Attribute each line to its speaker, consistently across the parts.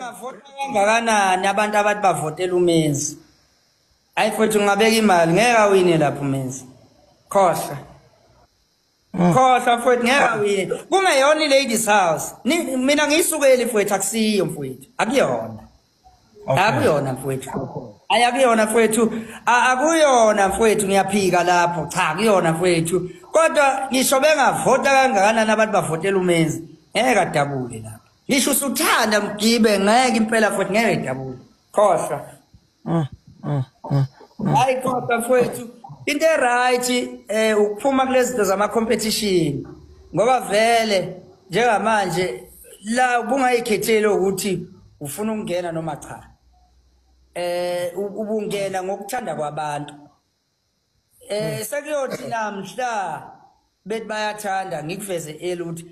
Speaker 1: Bengavota kangakanani abantu abathi bavotela uMenzi? Hayi mfowethu, ngingabeka imali ngeke awine lapho uMenzi. Khohlwa. Khohlwa mfowethu, ngeke awine. Kungeyona i-ladies house. Mina ngiyisukeli mfowethu, akusiyo mfowethu. Akuyona. Akuyona mfowethu. Hayi akuyona mfowethu. Akuyona mfowethu, ngiyaphika lapho. Cha, akuyona mfowethu. Kodwa ngisho bengavota kangakanani abantu bavotela uMenzi, ngeke adabule lapho. Ngisho usuthanda mgibe, ngeke impela futhi ngeke idabule. Khohlwa. Hayi kodwa mfowethu, into e-right ukuphuma kulezi zinto zama competition, ngoba vele njengamanje la ubungayikhetheli ukuthi ufuna ukungena noma cha. Ubungena ngokuthanda kwabantu. Sekuyothi namhla bethi bayathanda, ngikuveze eluthi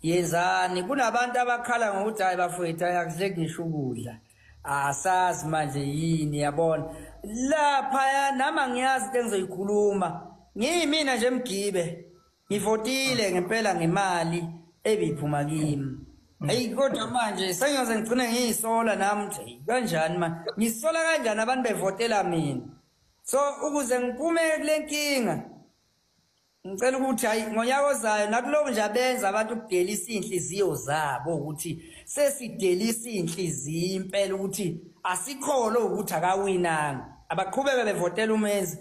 Speaker 1: yenzani, kunabantu abakhala ngokuthi hayi bafowethu, akudleki ngisho ukudla, asazi manje yini, yabona lapha nama ngiyazi into engizoyikhuluma. Ngiyimina nje mgibe, ngivotile ngempela ngemali ebiphuma kimi. Hey, kodwa manje sengiyoze ngigcine ngiyisola nami ukuthi kanjani manje, ngisola kanjani abantu bevotela mina? So ukuze ngiphume kule nkinga, ngicela ukuthi hayi, ngonyaka ozayo nakuloko nje abenza abantu ukudelisa iy'nhliziyo zabo, ukuthi sesidelisa iy'nhliziyo impela, ukuthi asikholo ukuthi akawinanga, abaqhubeke bevotela uMenzi.